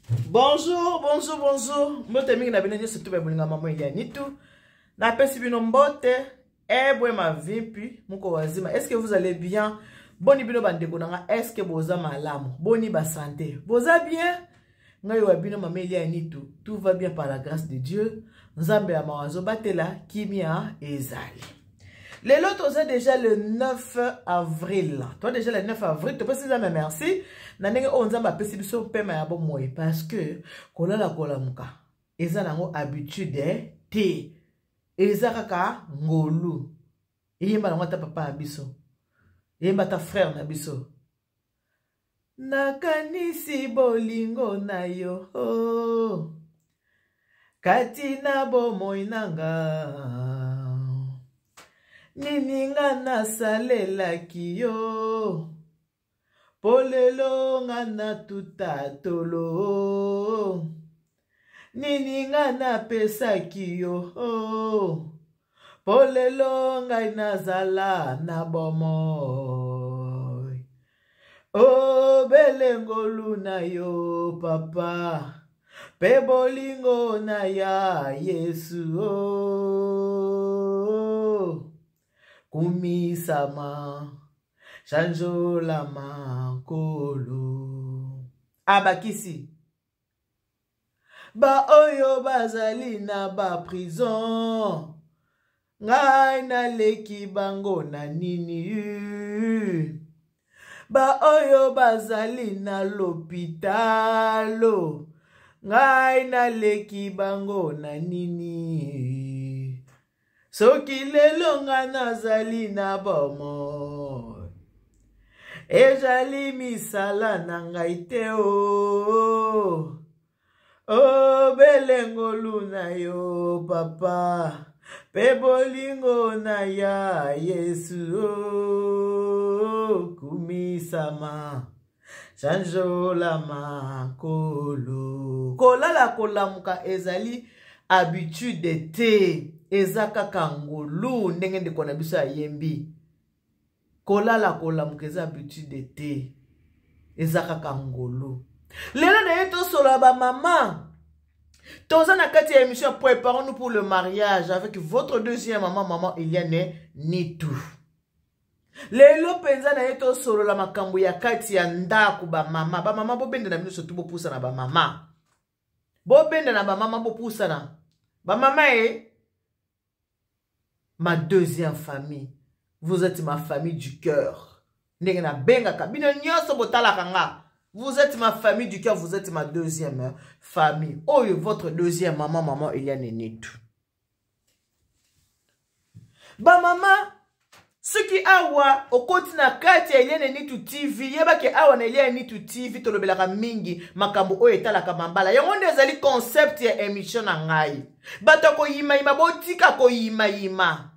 Bonjour, bonjour, bonjour. Mbote mingi na bino nyonso tu bolinga mama Eliane tu. Napesi bino mbote. Ebwe ma vipi muko wazima. Est-ce que vous allez bien? Boni bino bandeko nanga, est-ce que boza malamu? Boni ba santé. Boza bien? Ngai wa bino mama Eliane tu. Tout va bien par la grâce de Dieu. Nzambe ya mawa azobatela kimia ezali. Lelo toza déjà le 9 avril. Toi déjà le 9 avril, topesi Nzambe merci. Na ndenge oyo Nzambe apesi biso pema ya bomoi parce que kolala kolamuka eza nango habitude te. Eza kaka ngolu. Eyemba nango ata papa na biso. Eyemba ata frère na biso. Nakanisi bolingo na yo oh. Kati na bomoi na nga nini nga nasalelaki yo po lelo nga natuta tolo nini nga napesaki yo oh. Po lelo ngai nazala na bomoi obele ngolu na yo papa pe bolingo na ya Yesu oh. Kumisama chanjolama nkolo abakisi baoyo bazali na ba prison ngai naleki bango na nini baoyo bazali na lopitalo ngai naleki bango na nini soki lelo ngai nazali na bomoi ezali misala na ngai te o oh. Obele ngolu na yo papa pe bolingo na ya Yesu oh, kumisama sanjolama nkolo. Kolala kolamuka ezali habitude te, eza kaka ngolu ndenge ndeko na biso ayembi. Kolala kolamuka eza habitude te, eza kaka ngolu. Lelo na ye tosolola ba mama toza na kati ya émission préparons-nous pour le mariage avec votre deuxième maman, maman Eliane Nitu. Lelo mpenza na ye tosolola makambo ya kati ya ndako bamama. Bamama bobenda na bino surtout bopusana bamama. Bobenda na bamama bopusana. Bamama e ma deuxième famille. Vous êtes ma famille du cœur. Ndenge na bengaka bino nyonso botalaka nga. Vous êtes ma famille du cœur, vous êtes ma deuxième famille. Oyo votre deuxième maman, maman Eliane Nitu. Ba mama soki awa okoti na kati ya Eliane Nitu TV, yebake awa na Eliane Nitu TV tolobelaka mingi makambo oyo etalaka mambala. Yango nde ezali concept ya émission na ngai. Bato ya koyimayima botika koyimayima.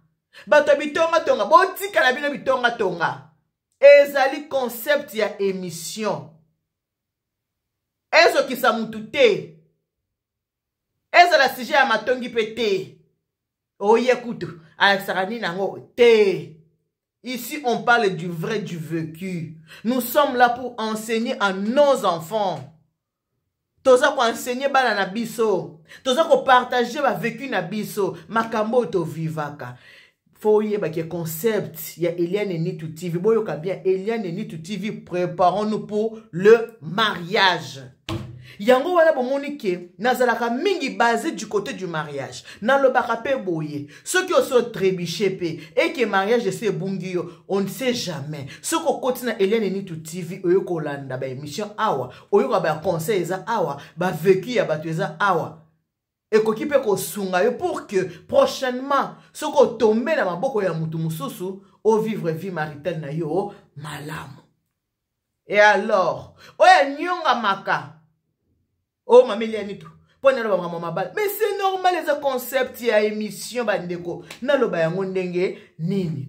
Bato ya bitongatonga botika na bino bitongatonga. Ezali concept ya émission. Ezokisa mutu te. Ezala sujet ya matongi pe te. Oye kutu alakisaka nini yango te. Ici on parle du vrai, du vécu. Nous sommes là pour enseigner à nos enfants. Toza ko enseigner bana na biso. Toza ko partager ba vécu na biso, makambo oyo tovivaka. Faut oyeba ke concept ya Eliane Nitu TV, boyoka bien Eliane Nitu TV, préparons-nous pour le mariage. Yango wana bomoni ke nazalaka mingi basé du côté du mariage. Nalobaka pe boye, soki oso trébucher pe et que mariage ese ebungi yo, on ne sait jamais. Soki okoti na Eliane Nitu TV oyo kolanda ba émission awa, oyoka ba conseil eza awa, ba vécu ya bato eza awa. Ekoki pe kosunga yo pour que prochainement soki otombe na maboko ya mutu mosusu o vivre vie maritale na yo malamu. Et alors, oyo anyongamaka oyo mama Eliane tu mpo naloba makambo ya mabala, mais c'est normal, eza concept ya émission bandeko, naloba yango ndenge nini.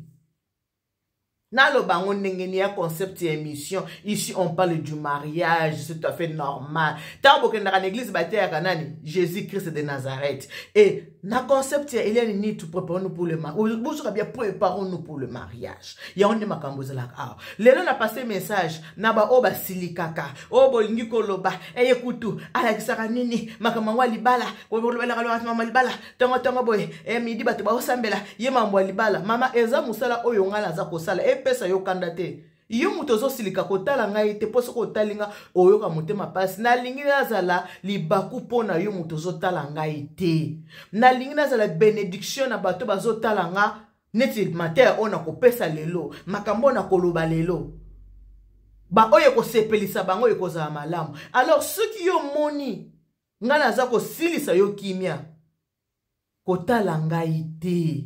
Naloba yango ndenge nini ya concept ya émission? Ici on parle du mariage, c'est tout à fait normal. Ntango bokendaka na église, bateyaka nani? Jésus Christ de Nazareth. Et na concept ya Eliane Nitu, préparons-nous pour le mariage. Bozoka bien, préparons-nous pour le mariage. Yango nde makambo ezalaka awa. Lelo na passe message na baoyo basilikaka, oyo bolingi koloba eye kutu alakisaka nini makambo yango ya libala, kolobelaka makambo ya libala ntongo ntongo boye, midi bato baosambela ye mambo ya libala. Mama, eza mosala oyo ngai naza kosala, epesa yo kanda te. Yo moto ozosilika, kotala ngai te, mpo soki otali nga oyoka motema mpasi. Nalingi nazala libaku mpo na yo moto ozotala ngai te. Nalingi nazala bénédiction na bato bazotala nga, neti mateya oyo nakopesa lelo, makambo oyo nakoloba lelo, baoyo ekosepelisa bango, ekozala malamu. Alors soki yo moni ngai naza kosilisa yo kimia, kotala ngai te,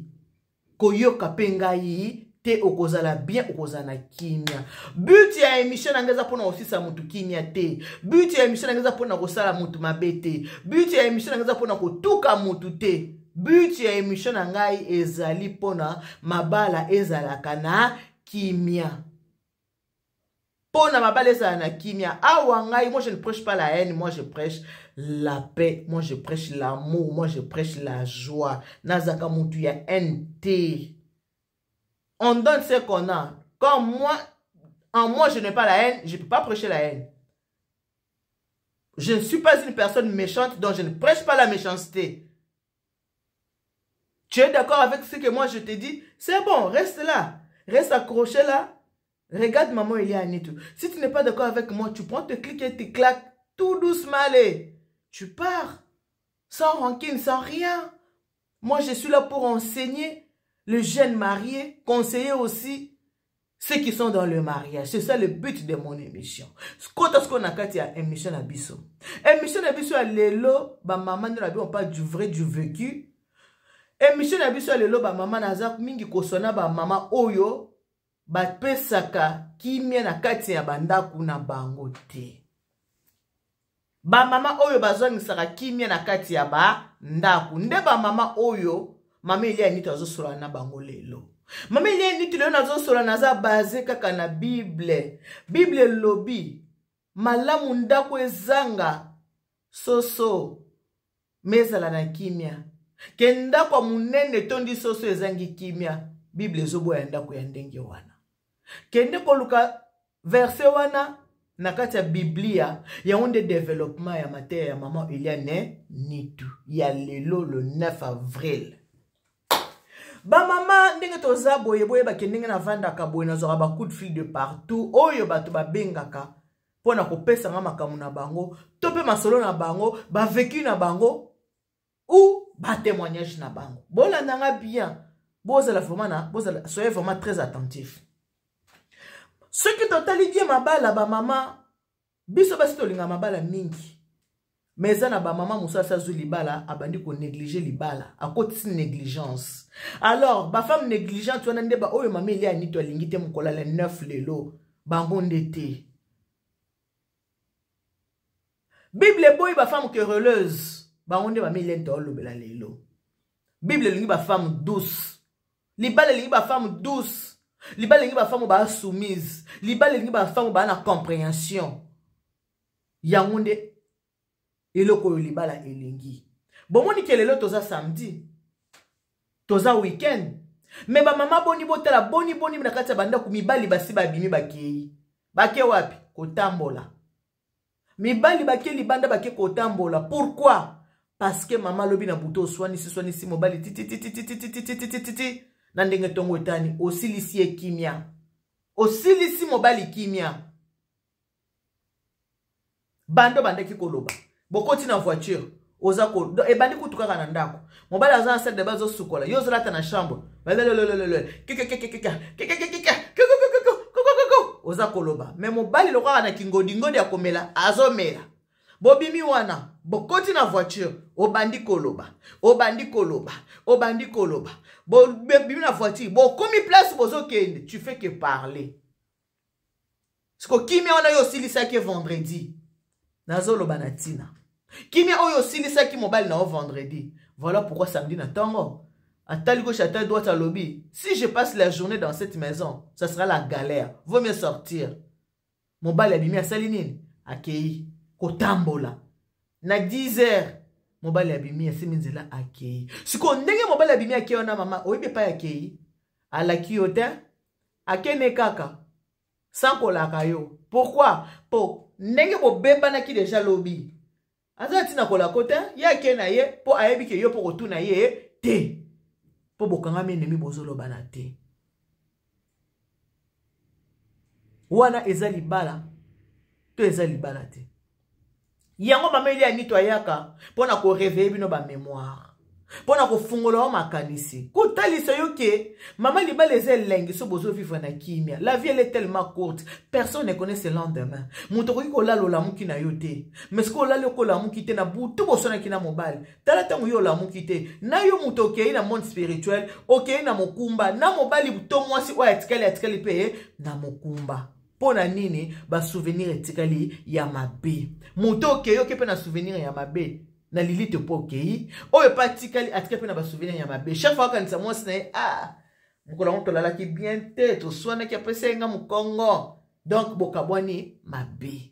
koyoka mpe ngai te, okozala bien, okozala na kimia. But ya émission na ngai eza mpona kosilisa motu kimia te. But ya émission na ngai eza mpona kosala motu mabe te. But ya émission na ngai eza mpona kotuka motu te. But ya émission na ngai ezali mpona mabala ezalaka na kimia, mpona mabala ezala na kimia. Awa ngai, moi je ne prêche pas la haine, moi je prêche la paix, moi je prêche l'amour, moi je prêche la joie. Nazaka motu ya haine te. On donne ce qu'on a. Comme moi, en moi je n'ai pas la haine, je peux pas prêcher la haine. Je ne suis pas une personne méchante, donc je ne prêche pas la méchanceté. Tu es d'accord avec ce que moi je te dis? C'est bon, reste là, reste accroché là. Regarde maman Eliane tout. Si tu n'es pas d'accord avec moi, tu prends tes clics et tes claques tout doucement, allez. Tu pars sans rancune, sans rien. Moi, je suis là pour enseigner les jeunes mariés, conseiller aussi ceux qui sont dans le mariage. C'est ça le but de mon émission. Kota ce qu'on a kati ya émission na biso. Émission na biso ya lelo, ba maman na biso, on parle du vrai, du vécu. Émission na biso ya lelo, ba maman naza mingi kosona ba mama oyo bapesaka kimia na kati ya bandako na bango te. Bamama oyo bazwangisaka kimia na kati ya bandako nde bamama oyo mama Elia Nito azosola na bango lelo. Mama Elia Nito lelo nazosola, naza base kaka na Bible. Bible elobi malamu ndako ezanga soso me ezala na kimia, ke ndako ya monene etondi soso ezangi kimia. Bible ezoboya ndako ya ndenge wana. Kende koluka verse wana na kati ya Biblia. Yango nde développement ya mateya ya mama Eliane Nitu ya lelo, le 9 avril. Bamama, ndenge toza boye, boyebake ndenge navandaka boye, nazwaka bacoup de fil de partout oyo bato babengaka mpo na kopesa nga makambo na bango, to mpe masolo na bango, bavécu na bango ou batémoignage na bango. Bolanda nga bien, bozala vraiment na bozala, soyez vraiment très attentif. Soki totali bien mabala, bamama, biso basi tolinga mabala mingi, mais eza na bamama mosusu asi azwi libala, abandi konéglige libala, akotisi négligence. Alors bafemme négligente wana nde baoyo mama Elia Nito alingi te mokolo le 9 lelo. Bango nde te. Bible eboyi bafemme querelleuse. Bango nde mama Elia Nito aolobela lelo. Bible elingi bafemme douce, libala elingi bafemme douce, libala elingi bafemme baa soumise, libala elingi bafemme baa na compréhension. Yango nde eloko oyo libala elingi. Bomoni ke lelo toza samedi, toza weekend, me bamama, boni botala, boni boni na kati ya bandako mibali basi babimi, bakei, bake wapi? Kotambola. Mibali bake libanda, bake kotambola. Pourquoi? Parce que mama, alobi na butu oswanisi swanisi mobali titititititititititi na ndenge ntongo etani, osilisi ye kimia, osilisi mobali kimia. Bando bandaki koloba, bokoti na voiture, oza ko ebandi kutu kaka na ndako. Mobali aza na salle de bain azosukola, yo ozolata na chambre, oza koloba, me mobali lokwaka na kingodingodi ya komela, azomela. Bobimi wana, bokoti na voiture, obandi koloba, obandi koloba, obandi koloba. Bobimi na voiture, bokomi place bozokende, tu fais que parler. Siko kimia wana oyo osilisaki vendredi, nazoloba na ntina kimia oyo osilisaki mobali na yo vendredi, voilà pourquoi samedi na ntongo Atali gauche, atali droite, alobi: si je passe la journée dans cette maison, ça sera la galère, vaut mieux sortir. Mobali abimi, asali nini? Akei kotambola na 10 heures. Mobali abimi, asimi nzela, akei. Sikoyo ndenge mobali abimi, akei wana, mama, oyebi epai akei? Alaki yo te, akende kaka sans kolaka yo. Pourquoi? Po ndenge bobebanaki deja lobi, aza ntina kolako te. Ye ake na ye mpo ayebi ke yo mpo kotuna ye te, mpo bokangami enemi, bozolobana te. Wana eza libala to eza libala te? Yango mama Elia Nito ayaka mpo na koréveiller bino bamémoire, mpo na kofungola yo makanisi, kotalisa yo ke mama, libala eza elengi so bozovivre na kimia. La vie, elle est tellement courte, personne ne connaît ce lendemain. Moto akoki kolala, olamuki na yo te, mais soki olali, okolamuki te na butu boswanaki na mobali. Tala, ntango yo olamuki te na yo, moto okei na monde spirituel, okei na mokumba na mobali to mwasi oyo atikali, atikali mpe na mokumba. Mpo na nini? Basouvenir etikali ya mabe. Moto okei, oke mpe na souvenir ya mabe na lilite, mpo okei. Oyo mpe atikali, atikali mpe na basouvenir ya mabe. Chaque fois akanisa mwasi na ye: ah, mokolo yango tolalaki bien te, toswanaki, apesi ye nga mokongo. Donc bokabwani mabe.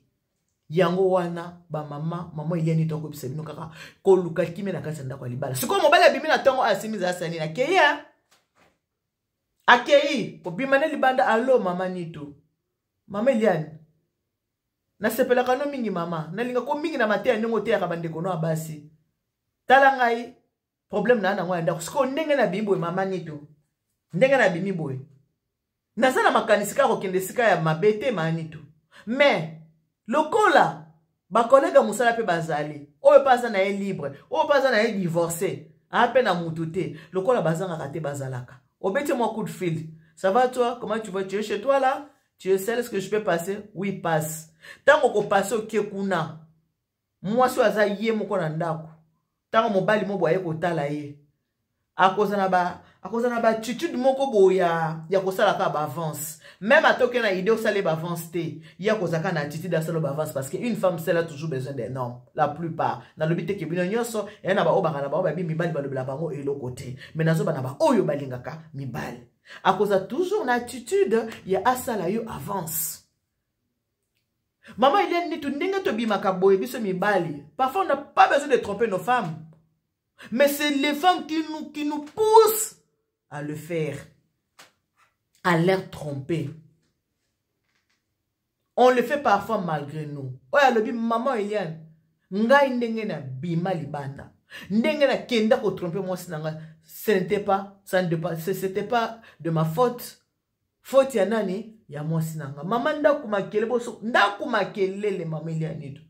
Yango wana bamama, mama Eliani tokobisa bino kaka koluka kimia na kati ya ndako ya libala. Sikoyo mobali abimi na ntongo, asimi ezala sani, akei, akei kobima ne libanda. Alo, mama Nitu, mama Eliane, nasepelaka no mingi mama, nalingako mingi na mateya ndenge oteyaka bandeko no ya basi. Tala ngai, problème na nango ya ndako. Sikoyo ndenge nabimi boye, mama Nitu, ndenge nabimi boye, naza na makanisi kaka kokende esika ya mabe te, mama Nitu, mais lokola bacollègue mosala mpe bazali, oyo mpe aza na ye libre, oyo mpe aza na ye divorcé, aya mpe na mutu te, lokola bazangaka te, bazalaka, obeti mwa coup de fil: ça va, toi, comment tu vas? Tu es chez toi là? Tu es seul? Est-ce que je peux passer? Oui, passe. Ntango okopasser, oke kuna, mwasi oyo aza ye moko na ndako. Ntango mobali mo boye aye kotala ye, akozala ba akozala na baattitude moko boye ya kosala kaka baavance. Même ata oke na idée osala ye baavance te, ye akozala kaka na attitude asala baavance, parce que une femme seule a toujours besoin d'un homme, la plupart. Nalobi te ke bino nyonso eya na baoyo baka na bango babi mibali balobela bango eloko te, mais nazoba na baoyo balingaka mibali, akozala toujours na attitude ya asala yo avance. Mama Eliane Nitu, ndenge tobimaka boye, biso mibali, parfois on n'a pas besoin de tromper nos femmes, mais c'est les femmes qui nous poussent à le faire, à leur tromper. On le fait parfois malgré nous. Oyo alobi: mama Eliane, ngai ndenge na bima libanda, ndenge nakenda kotromper mwasi na ngai, ce n'était pas ça ne pas c'était pas de ma faute. Faute ya nani? Ya mwasi na nga. Mama, ndako makele, boso ndako makelele. Mama Eliane,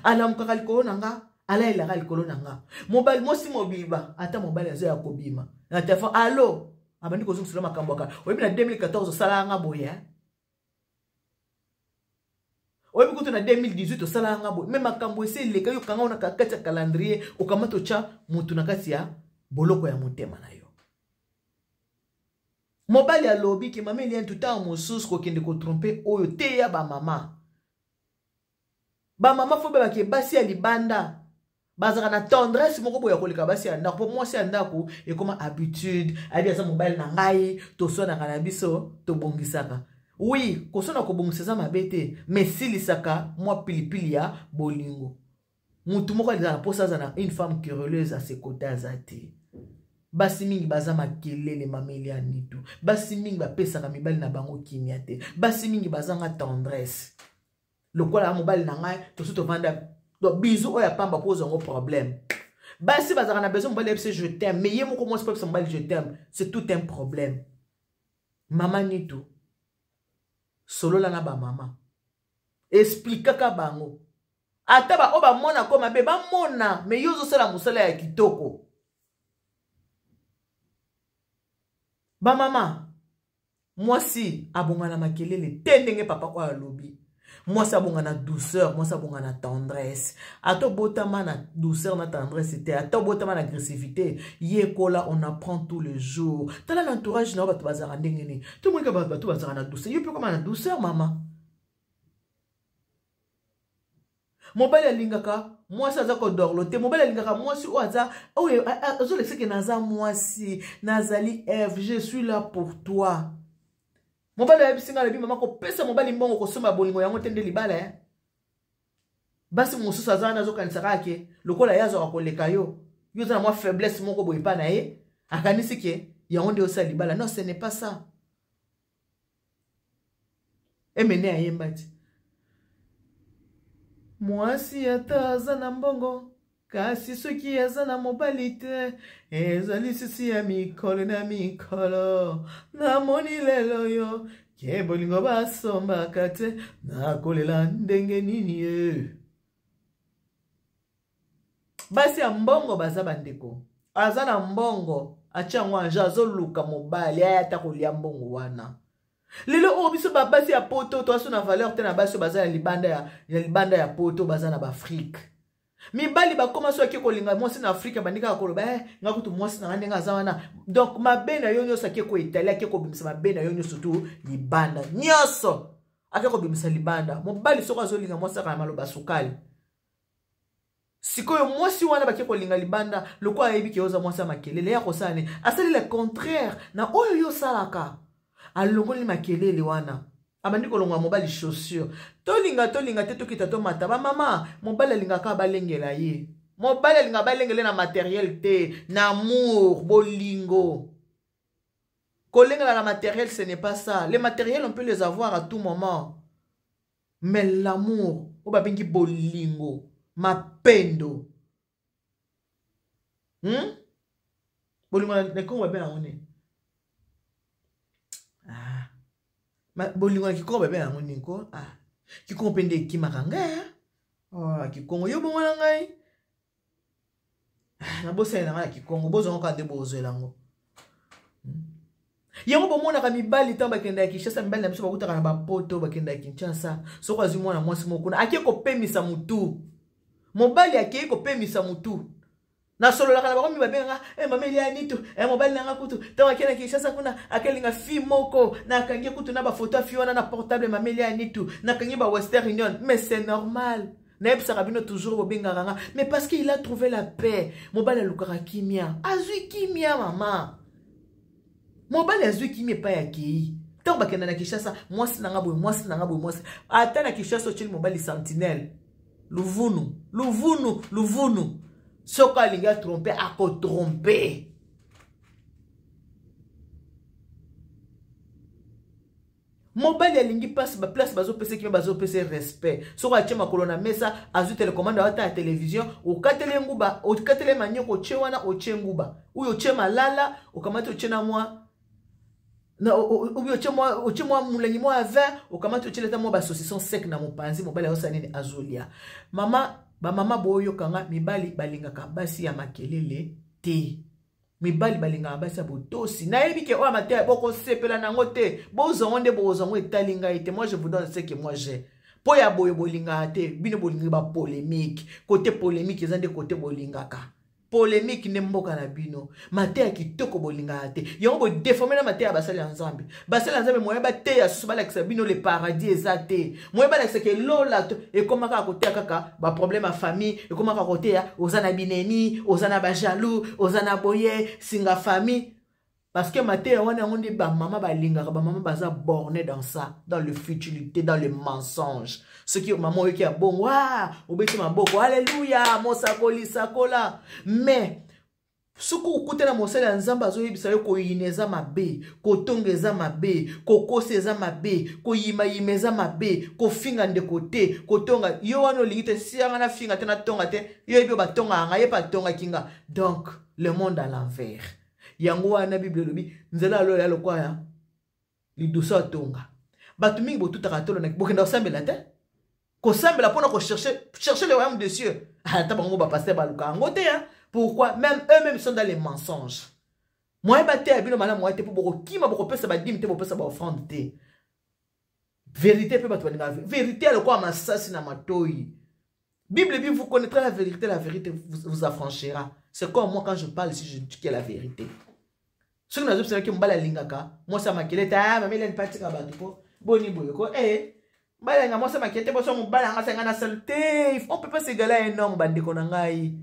alamukaka likolo na nga, alayelaka likolo na nga. Mobali, mwasi mobimba, ata mobali azoya kobima na telefone, alo, abandi kozongisela makambo aka: oyebi na 2014 osalaka nga boye, oyebi kutu na 2018 osalaka nga boye. Mais makambo esi eleka, yo kanga na kati ya calendrier, okamata, otya motu na kati ya boloko ya motema na yo. Mobali alobi ke: mama Eliane, ntango mosusu kokende kotromper oyo te ya bamama. Bamama, faut bayebake basi ya libanda bazalaka na tendresse moko boye ya koleka basi ya ndako, mpo mwasi ya ndako ekoma habitude, ayebi aza mobali na ngai, toswanaka na biso, tobongisaka. Oui, koswana, kobongisa eza mabe te, mais silisaka mwa pilipili ya bolingo. Mutu moko alingaka na mposa aza na une femme querelleuse à ses côtés aza te. Basi mingi baza makelele. Mama Eliane Nitu, basi mingi bapesaka mibali na bango kimia te. Basi mingi bazanga tendresse. Lokola mobali na ngai, tosi tovanda, bisou oyo apamba mpo ozwango problème. Basi bazalaka na besoin mobali ayebisa je t'aime, mais ye moko mwasi mpo ayebisa mobali je t'aime, c'est tout un problème. Mama Nitu, solola na bamama, expliquaka bango, ata baoyo bamona ko mabe bamona, mais yo ozosala mosala ya kitoko. Bamama, mwasi abonga na makelele te. Ndenge papa oyo alobi, mwasi abonga na douceur, mwasi abonga na tendresse. Ata obotama na douceur na tendresse te, ata obotama na agressivité, yekola. On apprend tous les jours. Tala na entourage na yo, bato bazalaka ndenge nini? Tomonika bato bazalaka na douceur, yo mpe koma na douceur. Mama, Mobali alingaka mwasi aza kodorlo te. Mobali alingaka mwasi oyo aza oyo azolekisa ke naza mwasi, nazali Eve, je suis là pour toi. Mobali ayebisi ngai, alobi: "Mama, kopesa mobali mbongo kosomba bolingo yango te nde libala." Eh, basi mosusu aza wana, azokanisa kaka ke lokola ye azwaka koleka yo, yo oza na mwa faiblesse moko boye epa na ye, akanisi ke yango nde osala libala. Non, ce n'est pas ça. Emene ayemba ti mwasi ata aza na mbongo, kasi soki aza na mobali te, ezali sisi ya mikolo na mikolo. Namoni lelo yo ke bolingo basombaka te, nakolela ndenge nini ye? Basi ya mbongo baza bandeko, aza na mbongo, atia yango anje, azoluka mobali aya ata kolia mbongo wana. Lelo oyo biso babasi ya poto toaso na valeur te na basi oyo baza ya libanda ya poto, baza na baAfrique. Mibali bakóma so ake kolinga mwasi na Afrika, bandi kaka koloba: "Eh, nga kutu mwasi na nga ndenge aza wana." Donc mabe na yo nyonso ake koetali, ake kobimisa mabe na yo nyonso tu libanda, nyonso ake kobimisa libanda. Mobali soko azolinga mwasi aka na maloba sukali. Sikoyo mwasi wana bake kolinga libanda, lokola ayebi ke oza mwasi ya makelele, ya kosala nini? Asali le contraire na oyo yo osalaka, alongoli makelele wana, abandi kolongola mobali chaussure. Tolinga tolinga te, tokita tomata, bamama, mobali alingaka balengela ye. Mobali alingaka balengela na matériel te, na amour, bolingo. Kolengela na matériel, ce n'est pas ça. Les matériels, on peut les avoir à tout moment, mais l'amour oyo babengi bolingo, mapendo, Bolingo na Kongo babenga yango nini? Ah. Bolingo na Kikongo babenga yango nini ko? Ah. Kikongo mpe nde ekimaka ngai. Oh, Kikongo yo bongo na ngai. Ah, nabosani na ngai na Kikongo. Bozwango kaka nde bozwela yango. Yango bomonaka mibali ntango bakenda ya Kinshasa, mibali na biso bakutaka na bapoto, bakenda ya Kinshasa, soki azwi mwana mwasi moko kuna, akei kopemisa mutu. Mobali akei kopemisa mutu. Nasololaka na bango mi babengaka: "E mama Elia Nitu, e mobali nanga kutu ntango akei na Kinshasa kuna, akelinga fille moko, nakangi kutu na bafoto ya fille wana na portable. Mama Elia Nitu, nakangi ba Western Union." Mais c'est normal, nayebisaka bino toujours, bobengaka nga, mais parce qu'il a trouvé la paix. Mobali alukaka kimia, azwi kimia. Mama, mobali azwi kimia epai akei. Ntango bakenda na Kinshasa, mwasi nanga boye, mwasi nanga boye, mwasi ata na Kinshasa otyeli mobali sentinelle, luvunu, luvunu, luvunu. Soki alingi atrompe, akotrompe. Mobali alingi mpasi, baplace bazopesa kimia, bazopesa respect. Soki atie makolo na mesa, azwi télécommande, awata ya télévision, okateli nguba, okateli manioko, otie wana, otie nguba oyo, otie malala, okamati, otie na mwa obi, otie mwa molangi mwa ya vin, okamati, otie leta mwa basaucisson sec na mopanzi. Mobali azosala nini? Azolia. Mama, bamama boyokanga, mibali balingaka basi ya makelele te. Mibali balingaka basi ya botosi. Nayebi ke oyo mateya bokosepela nango te, bozwango nde bozwango, etali ngai te. Moi, je vous donne ce que moi j'ai. Mpo ya boye bolingaka te, bino bolingi bapolémique. Kote polémique eza nde kote bolingaka polémique nde mboka na bino. Mateya kitoko bolingaka te, yango bodeforme na mateya ya basali ya Nzambe. Basali ya Nzambe, moye bateya susu balakisa bino le paradis eza te, moye balakisaka elola ekóma kaka koteya kaka baproblème ya famille, ekóma kaka koteya oza na binemi, oza na bajaloux, oza na boye singa famille, parce que mateya wana yango nde bamama balingaka. Bamama baza borné dans ça, dans le futilité, dans le mensonge. Soki mama oyoki ya bongo, ah, obeti maboko: "Alleluya, mosakoli sakola." Mais soki okutana mosali ya Nzambe azoyebisa yo koyina eza mabe, kotonga eza mabe, kokosa eza mabe, koyimayima eza mabe, kofinga ndeko te, kotonga, yo wana olingi te. Sianga nafinga te, natonga te, yo yebi oyo batongaka nga, ye mpe atongaki nga. Donc le monde à l'envers. Yango wana Bible elobi nzela alola ya lokwa ya liduso atonga. Bato mingi botutaka tolo, bokenda kosambela te, kosambela mpona kochercher chercher le royaume des cieux. Ata bango bapasteur baluka yango te. Pourquoi? Même eux-mêmes sont dans les mensonges. Moye bateya bino malamu waye te, mpo bokokima, bokopesa badîme te, bopesa baoffrande te. Vérité mpe bato balingaka vérité ya lokola masasi na matoi. Bible dit: "Vous connaîtrez la vérité, la vérité vous affranchira." C'est comme moi, quand je parle ici, je dis la vérité. Soki nazobisanaki mobali alingaka mwasi ya makele te, ah, mama Elani patika bato ko boni boye ko, eh. Mobali alinga mwasi makie te, boso mobali anga asenga na sale te. On peut pas s'égaler à un homme, bandeko na ngai.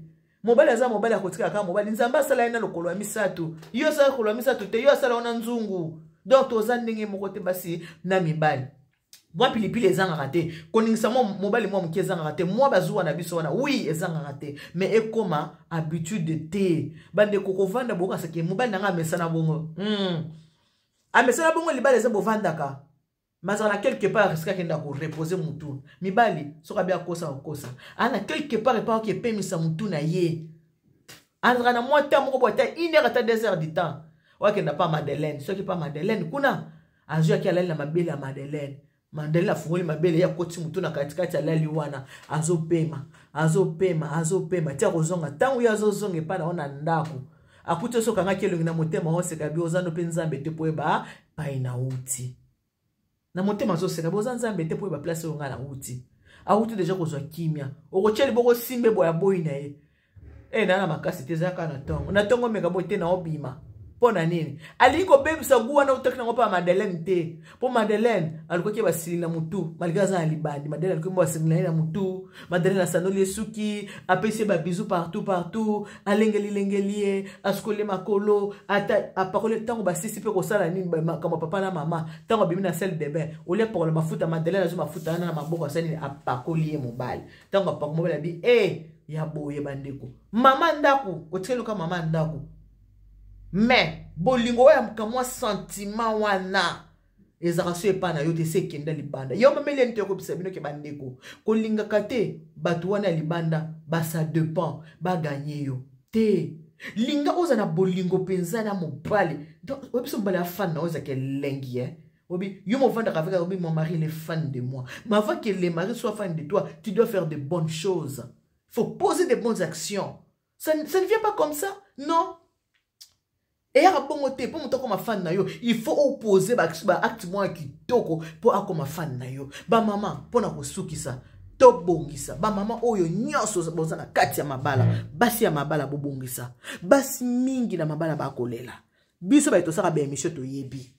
Mobali aza mobali, akotika kaka mobali. Nzambe asala ye na lokolo ya misato, yo asala lokolo ya misato te, yo asala wana nzungu. Donc toza ndenge moko te, basi na mibali. Mwa pilipili ezangaka te, koningisa mwa mobali mwa moke ezangaka te, mwa bazuwa na biso wana, oui, ezangaka te, mais ekoma habitude te. Bandeko, kovanda bokasaki mobali na ngai amesana bongo. Amesana bongo, libala eza bovandaka mazala na quelque part esika akenda korepose mutu. Mibali soki abi akosa, kokosa ana quelque part epa oki epemisa mutu na ye. Azalaka na mwa temps moko boye, ata une heure, ata 2 heures du temps, oyo akenda pa Madeleine. Soki pa Madeleine kuna, azwaki, alali na mabele ya Madeleine. Madeleine afungoli mabele ye, akoti mutu na katikati, alali wana, azopema, azopema, azopema ti akozonga. Ntango ye azozonga epai na yo na ndako, akuti oso okangaki elongi na motema, oseka bi oza no mpe Nzambe te, po oyeba pai na uti. Na motema azoseka bi oza Nzambe te, po oyeba place oyo ngai na uti. Awuti déjà kozwa kimia. Okotia liboko, simbe boye, aboyi na ye. E naa na makasi te, eza kaka na ntongo. Na ntongo omeka boye te, na obima. Mpo na nini alingi kobebisa gu wana utaki nango mpo ya Madeleine te? Mpo Madeleine alukaki basili na mutu, malgré aza na libandi. Madeleine aluki basili na ye na mutu. Madeleine asandoli ye suki, apesi ye babizu partout partout, alengelilengeli ye, asukoli makolo, ata apakoli. Ntango basisi mpe kosala nini, makambo papa na mama, ntango abimi na salle de bain, olia apakola mafuta, Madeleine azwi mafuta wana na maboko, asali nini? Apakoli ye mobali. Ntango apako mobali, abi e ya boye. Bandeko, mama ndako otikali loka mama ndako, mais bolingo oyo ya kamwa sentiment wana ezalaka so epai na yo te, se ekenda libanda. Yo mameli eni toyokobisa bino ke bandeko, kolingaka te bato wana ya libanda basa dépend baganye yo te. Linga oza na bolingo mpenza na mobali. Donc oyebi so mobali afan na oyo ezalaka elengi, eh? Obi yo movandaka avec, obi mon mari, il est fan de moi. Mais avant que le mari soit fan de toi, tu dois faire de bonnes choses, faut poser de bonnes actions. Ça ne vient pas comme ça, non. Eyaka bongo te. Mpo moto akoma fan na yo, il faut opose baacte moko ya kitoko mpo akoma fan na yo. Bamama, mpo na kosukisa, tobongisa. Bamama oyo nyonso boza na kati ya mabala, basi ya mabala, bobongisa. Basi mingi na mabala bakolela biso. Baye tosalaka baémission, toyebi,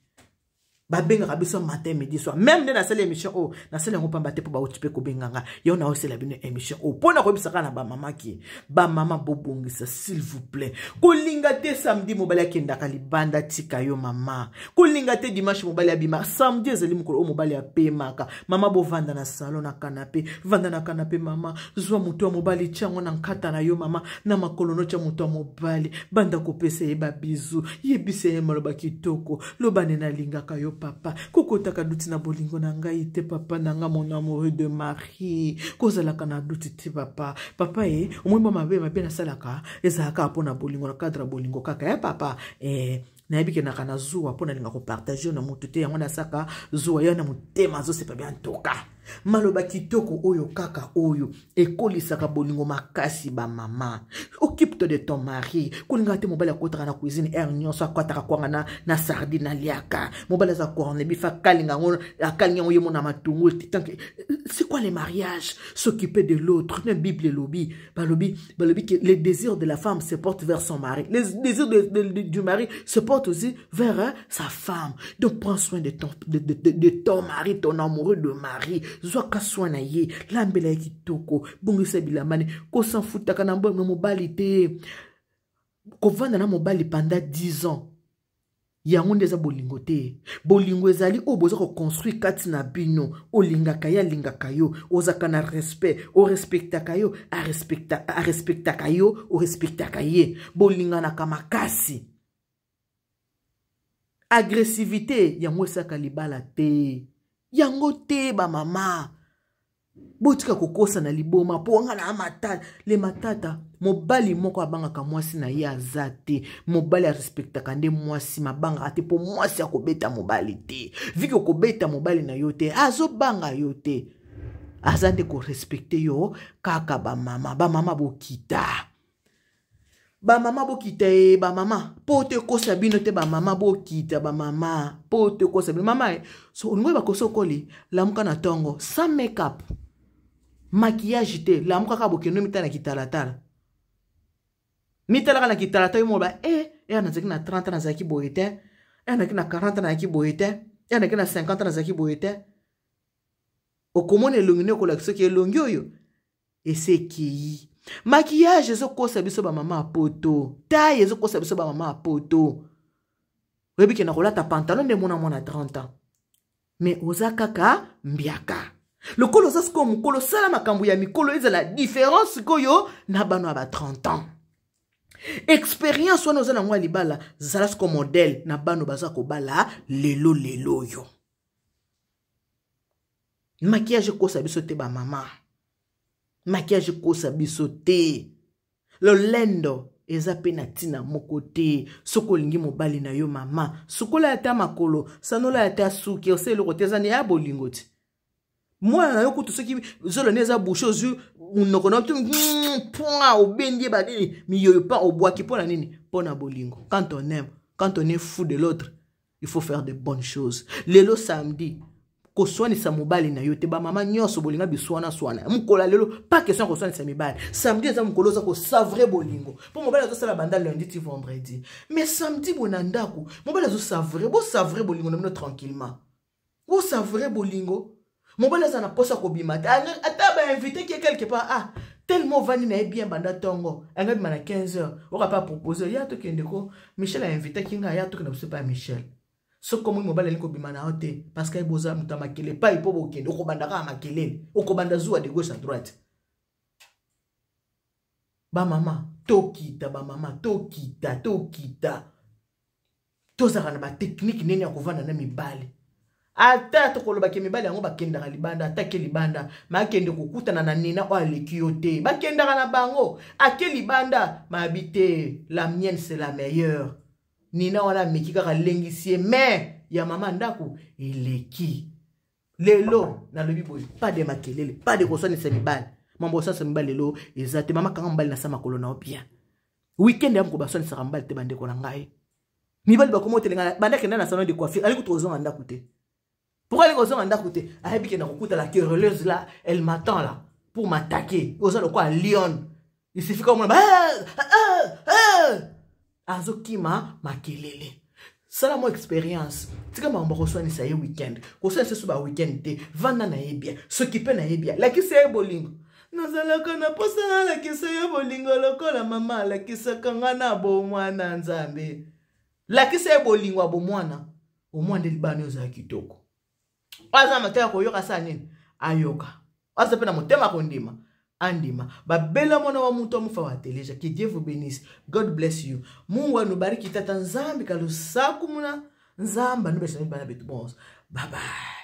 babengaka biso matin, midi, soir. Même nde nasali émission oyo, nasali yango pamba te, mpo bauti mpe kobenganga yo. Naosela bino émission oyo mpo na koyebisa kaka na bamama ke bamama, bobongisa s'il vous plaît. Kolinga te samedi mobali akendaka libanda, tika yo mama. Kolinga te dimanche mobali abima. Samedi ezali mokolo oyo mobali apemaka. Mama, bovanda na salon, na canapé. Vanda na canapé, mama, zwa moto ya mobali, tiango na nkata na yo, mama, na makolo no, tia moto ya mobali, banda kopesa ye babizu, yebisa ye maloba kitoko, lobane nalingaka yo papa, kokotaka doute na bolingo na ngai te papa na nga, mon amoureux de mari, kozalaka na doute te papa. Papa e, omoi mwa mabe mabe nasalaka ezalaka mpo na bolingo, na cadre ya bolingo kaka ya papa. Nayebi kendaka na zuwa mpo nalinga kopartage na motu te, yango nasaka zuwa ya na motema, azosepa bia ntoka. Maloba kitoko oyo kaka oyo ekolisaka bolingo makasi. Bamama, occupe-toi de ton mari. Kolingaka te mobali akotaka na cuisine heure nyonso, akataka kwanga na sardine, aliaka. Mobali aza corned-beef, akalinga yango, akalinga yango ye mo na matungulu. C'est quoi le mariage? S'occuper de l'autre. Na Bible elobi, balobi que le désir de la femme se porte vers son mari, le désir du mari se porte aussi vers, hein, sa femme. Donc prends soin de ton mari, ton amoureux de mari. Zwaka soin na ye, lambela ye kitoko, bongisa bilamba ne. Kosanfutaka na mobali te. Kovanda na mobali pendant 10 ans, yango nde eza bolingo te. Bolingo ezali oyo boza koconstruire kati na bino. Olingaka ye, alingaka yo, ozalaka na respect, orespectaka yo, arespectaka yo, orespectaka ye, bolinganaka makasi. Agressivité yango esalaka libala te, yango te. Bamama, botika kokosa na liboma mpo nga na matata le matata. Mobali moko abangaka mwasi na ye aza te. Mobali arespectaka nde mwasi, mabangaka te, mpo mwasi akobeta mobali te. Viki okobeta mobali na yo te, azobanga yo te, aza nde korespecte yo kaka. Bamama, bamama bokita, bamama bokita ye, bamama, mpo te ekosa bino te. Bamama bokita, bamama, mpo te ekosa bino. Mama e, so olingi oyeba koso okoli, lamuka na ntongo sans make up, maquillage te. Lamuka kaka, bokende mitala na kitalatala, mitalaka na kitalatala yo moloba e eya nazalaki na 30, nazalaki boye te, eya nazalaki na 40, nazalaki boye te, eya nazalaki na 50, nazalaki boye te. Okomona elongi nde okolakisa soki elongi oyo esi ekei. Maquillage ezokosa biso bamama ya poto, taille ezokosa biso bamama ya poto. Oyebi ke na kolata pantalon nde mona mwana 30 ans, mais oza kaka mbiaka. Lokola oza sikoyo mokolo, sala makambo ya mikolo, ezala différence sikoyo na bano ya ba 30 ans. Expérience wana oza nango ya libala, zala sikoyo modèle na bano baza kobala lelo lelo oyo. Maquillage ekosa biso te bamama, maquillage ekosa biso te. Lolendo eza mpe na ntina moko te. Soki olingi mobali na yo mama, sukola ata makolo, sanola ata suki, osala eloko te, eza ya bolingo ti. Mwana na yo kutu soki zolo ne eza bouche, ozwi monoko na yo pwa, obendi ye banini miyoyo pa obwaki. Mpo na nini? Mpo na bolingo. Quand on aime, quand on est fou de l'autre, il faut faire de bonnes choses. Lelo samedi, koswanisa mobali na yo te. Bamama nyonso bolinga biswana swana, mokolo ya lelo pas question ya koswanisa mibali. Samedi eza mokolo oza kosavre bolingo, mpo mobali azosala banda lundi ti vendredi, mais samedi boye na ndako mobali azosavre. Bosavre bolingo na bino tranquillement, bosavre bolingo. Mobali aza na mposa kobima te, ata bainvite ki quelque part, ah, tellement ovandi na ye bien banda ntongo, anga bima na 15 heures, oka mpe apropose ya tokende ko Michel ainvitaki ngai, ya tokende biso epai ya Michel. Soki omoni mobali alingi kobima na yo te, parce que boza moto ya makele, epai mpo bokende okobanda kaka makelele, okobanda zuwa de gauche à droite. Bamama tokita, bamama tokita, tokita, tozalaka na batechnike nini ya kovanda na mibali. Ata tokolobaki mibali yango bakendaka libanda, ata ke libanda makende kokutana na nina oyo aleki yo te, bakendaka na bango. Ake libanda mabi te, la mienne c'est la meilleure. Nina wana ameki kaka alengisi ye, mais ya mama ndako eleki. Lelo nalobi boye, pas de makelele, pas de koswanisa mibali. Mambo koswanisa mibali lelo eza te. Mama, kanga mobali na sa makolo na yo bien. Weekend ya moko baswanisaka mobali te. Bandeko na ngai mibali bakoma otelenga banda kenda na salon de coiffure, ali kutu kozonga ndako te. Pourquoi ali kozonga ndako te? Ayebi ke na kokuta la querelleuse là, elle m'attend là pour m'attaquer. Oza lokola lion, il suffit komona ah, ah, ah, azokima makelele. Sala mwa expérience, tika makambo koswanisa ye weekend, koswanisa so ba weekend te. Vanda na ye bien, sokipe na ye bien, lakisa ye bolingo. Nazalaka na mposa nalakisa yo bolingo lokola mama alakisaka nga na bomwana. Nzambe, lakisa ye bolingo ya bomwana, omwana nde libana ozala kitoko. Oyo aza na matoi ya koyoka, asala nini? Ayoka. Aza mpe na motema kondima, andima. Babela mwana wa muntu amufa wa teleja. Que Dieu vous bénisse, God bless you. Mungu anubariki. Tata Nzambi kalusaku muna Nzambe anubesha bana betu bonso. Bye bye.